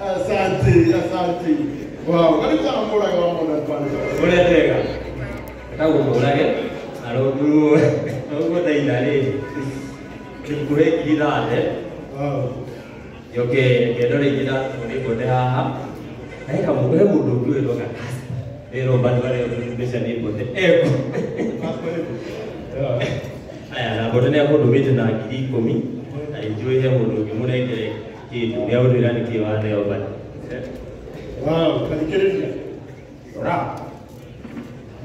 Asante, asante. Wow, karibu sana Mũrage wa Modern Furniture. Ũrĩa twega. Etagwo Mũrage, na rũnguru ũguo ndaina rĩ, ngũhe 30,000. Wow. Njoke ngendo rĩngĩ ndatũmwo nĩ Mbote haha. Na he kamũndũ, he mũndũ ũngĩ wĩtwo Gakasi. Rĩrwo bado arĩa mbeca nĩ Mbote. Eko. Aya, na Mbote nĩ akũndũmĩte na 10,000. Na njũĩ he mũndũ ũngĩ mũnengere kĩndũ. Nĩ agũtwĩra nĩkĩ waneo bado. Wow, tathikĩrĩria. Rora.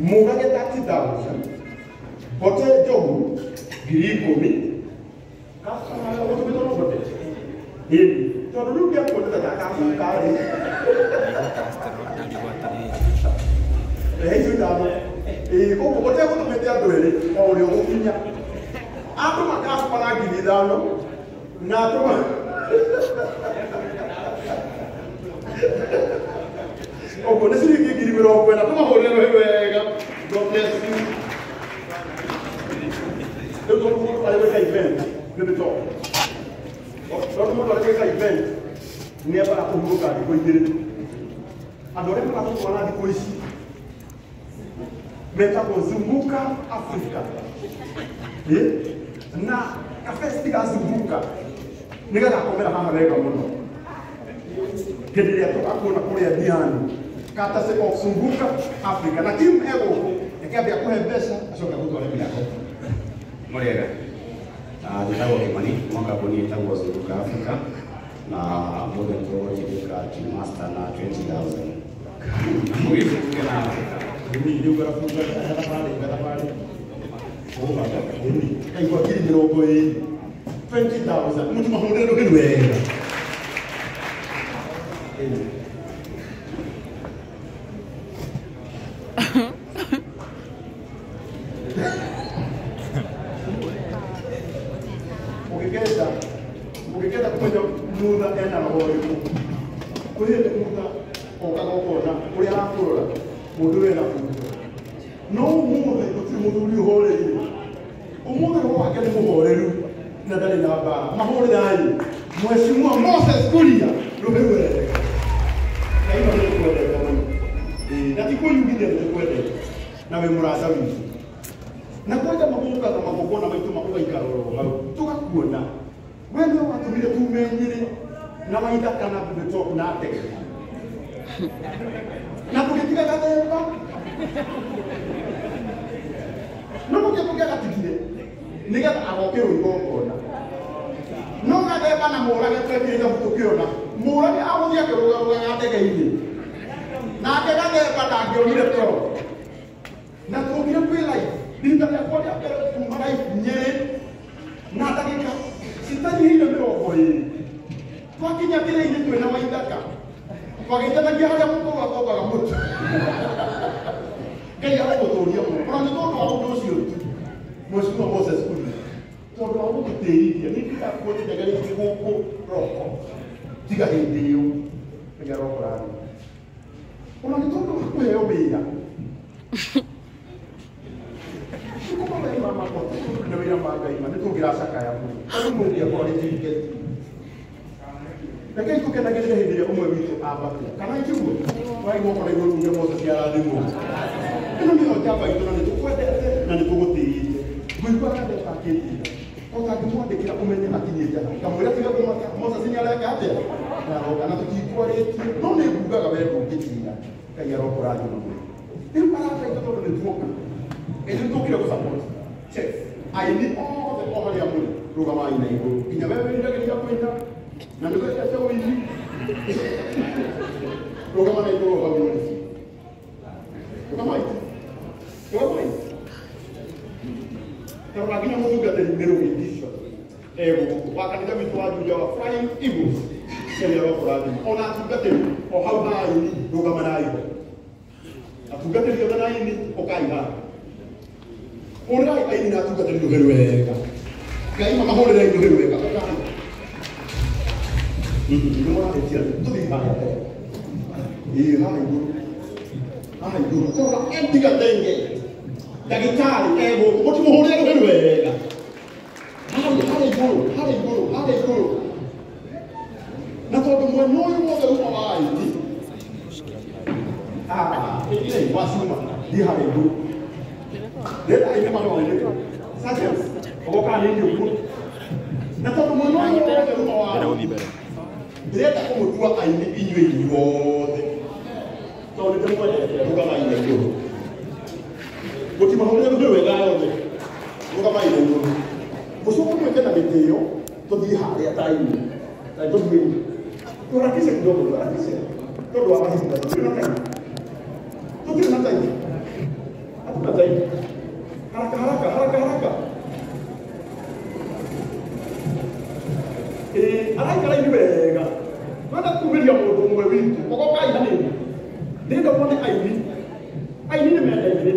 Mũrage 30,000. Mbote Njogu 10,000. Customer ũtũmĩtwo no Mbote. Ĩni, tondũ rĩu ngĩakuonete ta gacuka rĩ. Rehe icio ithano. Ĩĩ, koguo Mbote egũtũmĩte andũ erĩ o ũrĩa ũgũkinya. Atũma customer na 5,000 na atũma ũguo nĩ ciringi 40,000. Tũmahũrĩre rũhĩ wega. God bless you. Rĩu tondũ mũndũ arĩ gwĩka event, nĩ mĩtoko. Tondũ mũndũ arĩ gwĩka event, nĩ ambaga kũhurũka thikũ igĩrĩ. Andũ arĩa maratũtwara thikũ ici metagwo Zunguka Africa. Na kafesti ga Zunguka nĩ gagakomera haha wega mũno. Hĩndĩ ĩrĩa tũgakuona kũrĩa Diani, courtesy of Zunguka Africa. Na team egũkũ, reke ambe akũhe mbeca acoke agũtware mĩako. Mũrĩega. Njĩtagwo Kimani, kuma kambuni ĩtagwo Zunguka Africa, na mũthĩ nĩtũgũtindĩka Team Master na 20,000. Mũgĩbunge na Africa. Ĩni, rĩu ngarafunga gathabarĩ, gathabarĩ. Ũgũbanga, ĩni, kaigua 20,000. 20,000. Mũtimahũrĩre rũhĩ wega. Ĩni. Ũngĩkenda, ũngĩkenda kũmenya mutha ena roho ũrĩkũ, kwĩ hĩndĩ mutha okaga ũkona ũrĩa arakũrora mũndũ wĩna bunda. No ũmũthĩ gũtirĩ mũthuri ũhoreire. Ũmũthĩ roho wake nĩ mũhoreru na ndarĩ na mbara. Mahũrĩrai Mheshimiwa Moses Kuria rũhĩ wega. Ngai no nĩtũkwendete mũno. Ĩĩ, na ti kwĩyugithia nĩtũkwendete na wĩ mũrata witũ. Na kwanja magũkaga magongona maitũ ũgaikara oro hau tũgakuona. We nĩwe watũmire tume Nyĩrĩ na Waithaka na Mbitok na ndege. Na tũgĩtiga gathemba. No mũkĩ tũngĩagatigire nĩgetha agokĩrwo igongona. No gathemba na Mũrage twekire thabu tũkĩona. Mũrage agũthiĩ akĩrũgarũgaga ndege-inĩ. Nake gathemba ndangĩonire toro. Na tuokire twĩ live. Rita rĩakwa rĩa mbere kuma live Nyĩrĩ na ndagĩka citanyihĩire 20. Twakinya kĩrĩa-inĩ twĩna Waithaka. Twageithanagia harĩa mũkũrũ akombaga mũtu. Ngai arogũtũria mũno. Ona nĩ tondũ wa ũndũ ũcio tu. Mheshimiwa Moses Kuria. Tondũ wa gũtũtĩithia, niĩ ndirakuonire ngeretie gũkũ roko. Tiga hĩndĩ ĩyo. Ngai arokũrathima. Ona nĩ tondũ wa kũheo wĩra. Nĩkũma we mama kwa tondũ nĩ wĩra ma Ngai ma nĩtũngĩracakaya mũno. Tondũ mũngĩakorwo nĩ tigeti. Rekei tũkenagĩrĩre hĩndĩ ĩrĩa ũmwe witũ ambatwo. Kana itiguo? Waigua ũkora igũrũ uge Moses arathimwo. Ĩno nĩyo njamba itũ na nĩtũkwendete na nĩtũgũtĩĩte. Ngũigua gathemba akĩnjĩra. Ũtangĩmwandĩkĩra ũmenye akinyĩte ha. Kamwĩra tiga kũmaka, Moses nĩareka atĩa? Nĩaroka na tũtikwarĩtie. No nĩ ngugaga we ndũngĩtinda. Ngai arokũrathima mũno. Rĩu arata aitũ tondũ nĩtuoka. Ithuĩ tũkire gũ-support. Chef, aini othe o harĩa mũrĩ, rũgamai na igũrũ. Nginya we wĩriragĩria kũina, na nĩwendete ũini. Rũgama na igũrũ hau ũrĩ. Rũgamai. Rũgamai. Tarora nginya mũtungatĩri Mĩrũgĩ Bishop egũkũ wa kanitha witũ wa Juja wa Flying Eagles. Ngai arokũrathima. Ona atungatĩri o hau ha aini, rũgama na igũrũ. Atungatĩri othe na aini, ũkai haha. Hũrĩrai aini na atungatĩri rũhĩ wega. Ngai mamahũrĩre rũhĩ wega. Ũkai. Nĩ mũrarĩkia tũthiĩ harĩa mbere. Ĩĩ, haha igũrũ. Haha igũrũ. Tarora Andy Gathenge. Ndagĩtarĩ egũkũ. Mũtimũhũrĩre rũhĩ wega. Harĩa, harĩa igũrũ, harĩa igũrũ, harĩa igũrũ. tondu mwena uyu wothe uma wa aini wacuma thiĩ harĩa igũrũ ndĩrenda aini marore Sergeant ogoka nĩ ũguo na tondu mwena ũyũ wothe uma wa aini ndĩrenda kũmũtua aini inyuĩ inyuothe tondũ nĩndĩmwendete rũgamai na igũrũ gũtimahũrĩre rũhĩ wega yothe rũgamai na igũrũ mũcoke mwĩke na gĩtĩo tũthiĩ harĩa ta aini na tũthiĩ tuharakishe kidogo tuharakishe tondũ wa mahinda tũtirĩ na time tũtirĩ na time hatuna time haraka haraka haraka haraka araikara ini wega twenda kumĩria mũndũ ũmwe witũ ogokai hanini ndĩrenda muone aini aini nĩ mendaine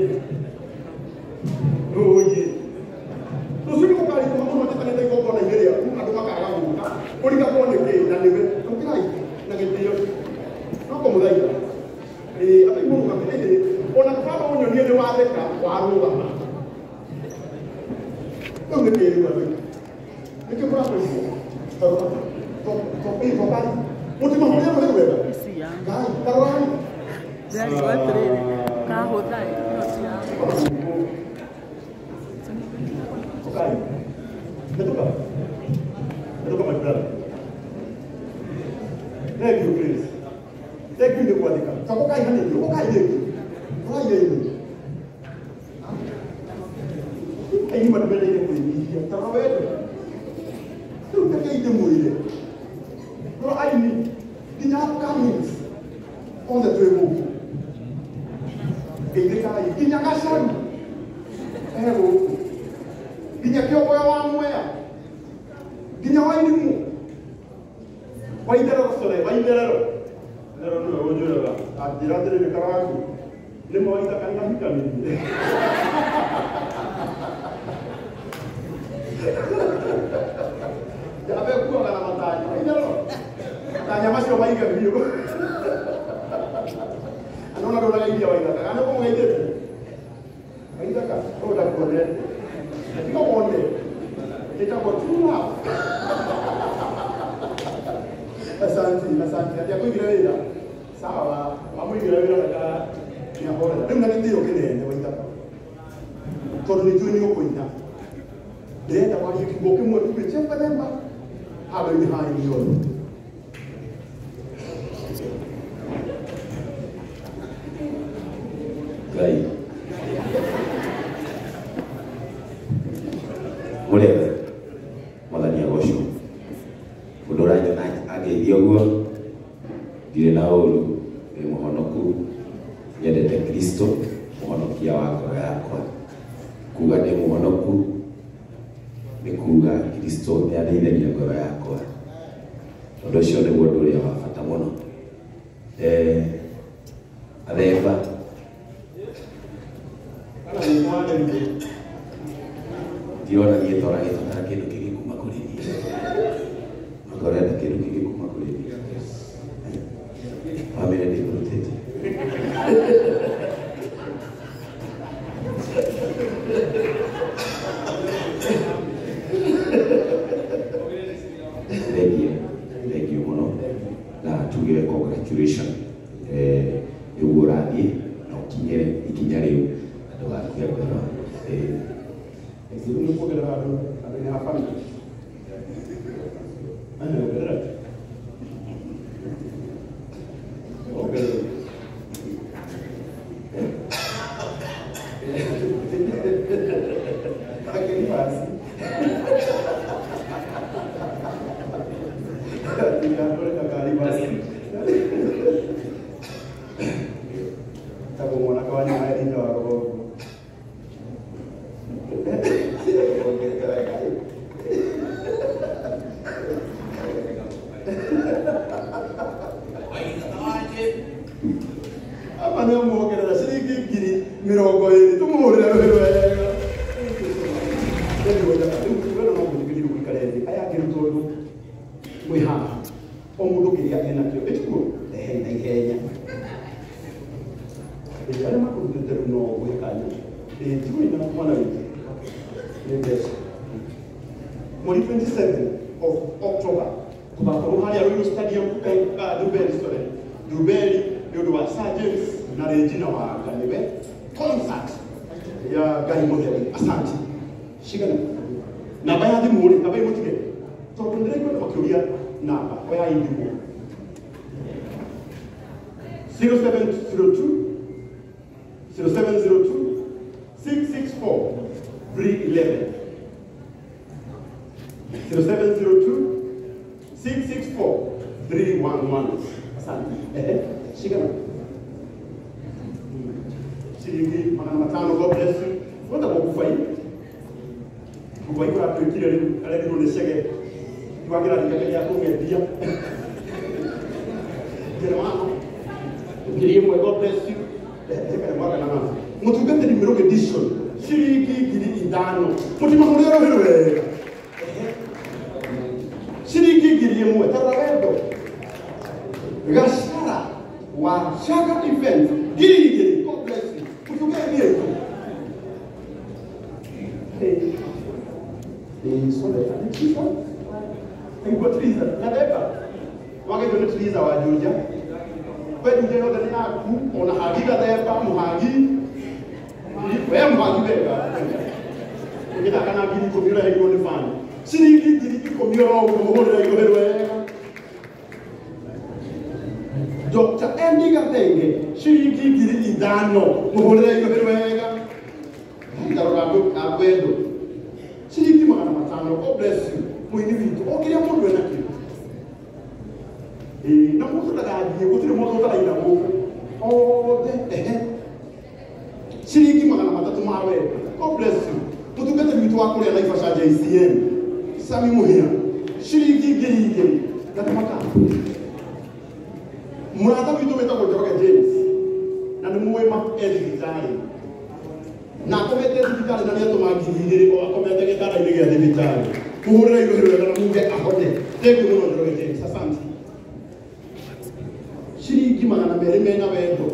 rũĩ rũciũ nĩ gũkarĩtwo mũno njĩtanĩte igongona-inĩ rĩaku andũ makaga gũka ũrigagwo nĩ kĩ na nĩwe ũkĩrai na gĩtĩo no kũmũthaitha andũ imũrũgame ona baba ũnyonie nĩ watheka warũgama rĩu nĩ kĩ rĩu andũ nĩkĩo mũrakwĩcio mũtimahũrĩre rũhĩ wega ngai tarorani Okai. Netoka. Netoka my brother. Thank you please. Thank you nĩ gwathĩka. Tokokai hanini, okokai rĩngĩ. Okokai rĩngĩ. Aini matũmendeire kwĩnyihia. Tarora wendo. Rĩu rekei ndĩmwĩre. Rora aini nginya upcomings othe twĩ gũkũ. Geithĩkai nginya Gacaru e gũkũ. Nginya Kĩongoya wa Mwea nginya Wairimu Waitherero sorry Waitherero Therero nĩwe ũnjũraga anjĩra atĩrĩrĩ Karangu nĩma Waithaka nĩahikanirie Njambe kuaga na matanya Waitherero matanya macio maige biũ anona ndũrageithia Waithaka kana nĩũkũmũgeithĩtie Waithaka ũyũ ndakuonete Katika wone itakuwa true love. Asante, asante. Atia kuigira wira. Sawa, amuigira wira na nĩahorera. Rĩu na gĩtĩo kĩnene Waithaka. Tondũ nĩnjũĩ nĩ ũkũina. Ndĩrenda warie kiugo kĩmwe tu gĩchemba handũ-inĩ ha aini othe. Ngai. Mũrĩega mwathani agocwo mũndũ ũranyona angeithia ũguo ndirĩ na ũru ndĩ mũhonoku nyendete Kristo mũhonokia wa ngoro yakwa kuga ndĩ mũhonoku nĩ kuga Kristo nĩandeithagia ngoro yakwa ũndũ ũcio nĩguo ũndũ ũrĩa wa bata mũno athemba ndirona niĩ tora gĩbatara kĩndũ kĩngĩ kuma kũrĩ niĩ anga ũrenda kĩndũ kĩngĩ kuma kũrĩ niĩ bamĩrĩ ndĩkũrutĩte thengiũ thengiũ mũno na tugire congratulation nĩguo ũrathiĩ na ũkinyĩre ikinya rĩu na ndũgakue ngoro. Nĩ kuongerera andũ andũ-inĩ a bamĩrĩ. Ongerera. Ongerera. Aquele faz. Tagwo mwanake wa nyama ĩrinda wa rũgongo. Ama nĩ amuongerera ciringi ngiri mĩrongo ĩrĩ tũmũhũrĩre rũhĩ wega. Aya angĩ rĩu tondũ mwĩ haha o mũndũ kĩrĩa enakĩo ĩtiguo rehei na ihenya. Arĩa makũrutĩte rĩu no ngũhe kanya tiguo na mwana witũ nĩ mbeca. Mweri 27 of October Tugakorwo harĩa Ruiru Stadium, Nduberi, sorry, Nduberi, nĩ ũndũ wa Sir James na Regina wa Nganiwe, concert ya Ngai Mũtheru. Asante. Cigana namba ya thimũ rĩ, namba ĩmũtige tondũ ndĩraigua andũ makĩũria namba. Oyai thimũ 0702 0702 664 311, 0702 664 311. Asante. Ehe, shikana. Shilingi 500. God bless you. Wata gũkufai gũkufai kũratuĩkire rĩu arerirwo nĩ cege tiwagĩra gĩake gĩa kũng'endia Jeremano 1000. God bless you. Ehe, mwaka na mama mũtungatĩri Mĩrũk edition, ciringi 5000. Mũtimahũrĩre rũhĩ wega. Ciringi 1000. Tarora wendo Gashara wa Shaka Event, 2000. God bless you. Mũtungatĩri ĩtu. Eh, sorry, Triza. Nĩguo Triza, Gathemba. Wagĩtwo nĩ Triza wa Juja. We Juja yothe nĩ yaku, ona hagi Gathemba, mũhagi. We mũhagi wega. Ũgĩthaka na 10,000 ũraheirwo nĩ bani. Ciringi 10,000 oro ũguo, mũhũrĩre igũrũ wega. Dr. Andy Gathenge, ciringi 5000, mũhũrĩre igũrũ wega. Ndarora andũ ciringi 500. God bless you. Mũini witũ o kĩrĩa mũndũ enakĩo. Ĩĩ, na mũndũ ndagathiĩ, gũtirĩ mũndũ ũtaraina gũkũ othe. Ehe, ciringi 300 ma wendo. God bless you. Mũtungatĩri witũ wa kũrĩa Naivasha JCM, Sami Mũhĩa, ciringi 2000. Gatamaka mũrata witũ wĩtagwo Njoroge James, na nĩ mũĩ ma e thibitarĩ na akomete thibitarĩ na nĩatũma 2000 o akomete gĩtanda-inĩ gĩa thibitarĩ. Mũhũrĩre igũrũ wega na muge ahone. Thank you mũno, Njoroge James, asante. Ciringi 200 mena wendo.